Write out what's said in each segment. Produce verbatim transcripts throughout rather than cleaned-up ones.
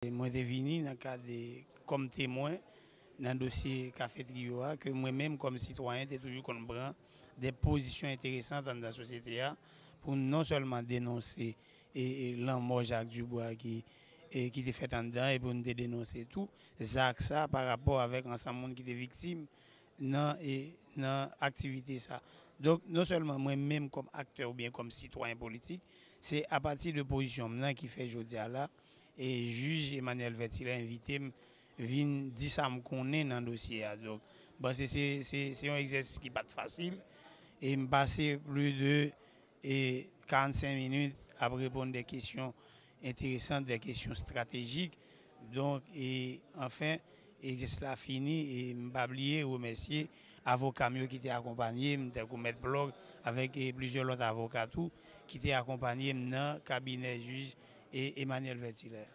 Mwen te vini nan kad de, kòm temwen nan dosye Kafe Trio a, ke mwen menm kòm sitwayen te toujou konn pran de pozisyon enteresan anndan sosyete a, pou non sèlman denonse e, e lanmò Jacques Dubois ki, e, ki te fèt anndan, e pou n te denonse tou zak sa pa rapò avèk ansanm moun ki te viktim nan, e, nan aktivite sa. Donk, non sèlman mwen menm kòm aktè oubyen kòm sitwayen politik, se apati de pozisyon m nan ki fè jodi a la, e jij Emmanuel Vertilaire envite m vin di sa m konnen nan dosye a. Donk, m panse se, se, se yon egzèsis ki pa t fasil, e m pase plis de, e, karannsenk minit ap reponn de kesyon enteresan, de kesyon estratejik. Donk, e, anfen, egzèsis la fini, e m pa bliye remèsye avoka m yo ki te akonpanye m, tankou Mèt Blòk, avèk, e, plizyè lòt avoka tou, ki te akonpanye m nan kabinè jij, e, Emmanuel Vertilaire.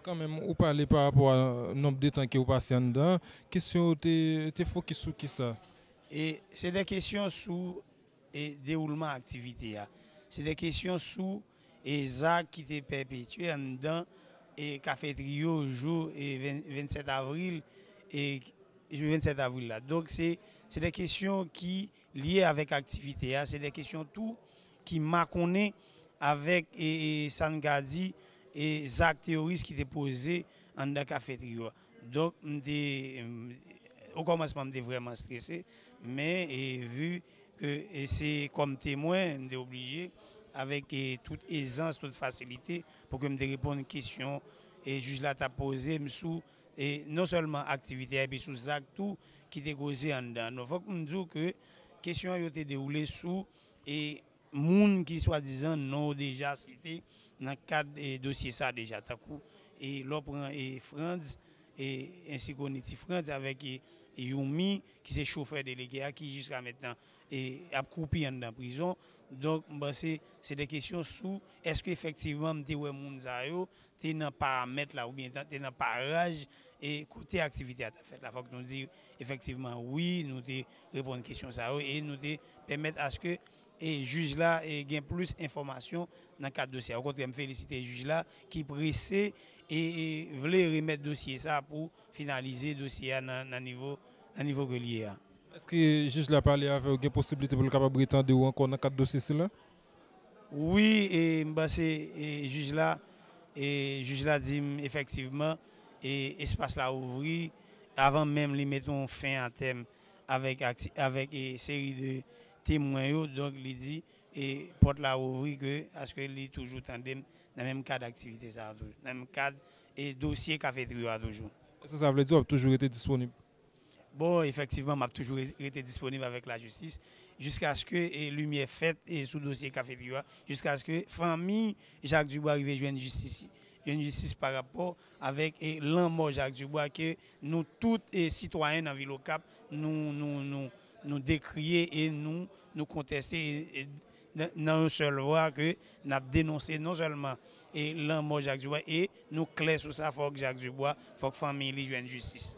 Kanmenm, ou pale pa rapò a nonb de tan ke ou pase anndan, kesyon yo te, te fokis sou kisa? E se de kesyon sou, e, dewoulman aktivite a. Se de kesyon sou, e, zak ki te pèpetye anndan, e, Kafe Trio jou, e, ven-, vennsèt avril, e, jou vennsèt avril la. Donk, se, se de kesyon ki lye avèk aktivite a, se de kesyon tou ki makonnen avèk, e, e, sa n ka di, e, zak teworis ki te poze anndan Kafe Trio a. Donk, m te, m, okòmansman, m te vrèman strese, men, e, vi ke, e, se kòm temwen, m te oblije, avèk, e, tout ezans, tout fasilite, pou ke m te reponn kesyon, e, jij la t ap poze m sou, e, non sèlman aktivite a, epi sou zak tou ki te koze anndan. Donk, fòk m di w ke kesyon yo te dewoule sou, e, moun ki swadizan non yo deja site nan kad, e, dosye sa deja, tankou, e, lè w pran, e, Frantz, e, ensi koni Ti Frantz avèk, e, Youmi, ki se chofè delege a, ki jiska mentnan, e, ap kwoupi anndan prizon. Donk, m panse se de kesyon sou èske efektivman m te wè moun sa yo te nan paramèt la oubyen te nan paraj e kote aktivite a t ap fèt la. Fòk nou di efektivman wi, nou te reponn kesyon sa yo e nou te pèmèt aske e jij la e gen plis enfòmasyon nan kad dosye a. Okontrè, m felisite jij la ki prese e, e vle remèt dosye sa pou finalize dosye a nan, nan nivo, nan nivo ke l ye a. Èske jij la pale avè w, gen posiblite pou l kapab retande w ankò nan kad dosye sila? Wi, e m panse e jij la, e jij la di m efektivman, e espas la ouvri avan menm li mete yon fen a tèm avèk akti-, avèk, e, seri de temwen yo. Donk, li di, e, pòt la ouvri ke, aske li toujou tande m nan menm kad aktivite sa a toujou, nan menm kad, e, dosye Kafe Trio a toujou. Èske sa vle di w ap toujou rete disponib? Bon, efektivman, m ap toujou re-, rete disponib avèk lajistis jiskaske, e, limyè fèt, e, sou dosye Kafe Trio a, jiskaske fanmi Jacques Dubois rive jwenn jistis, jwenn jistis pa rapò avèk, e, lanmò Jacques Dubois ke nou tout, e, sitwayen nan vil Okap, nou, nou, nou, nou dekriye e nou, nou konteste, e, e, nan, nan yon sèl vwa ke n ap denonse non sèlman, e, lanmò Jacques Dubois, e nou klè sou sa, fòk Jacques Dubois, fòk fanmi li jwenn jistis.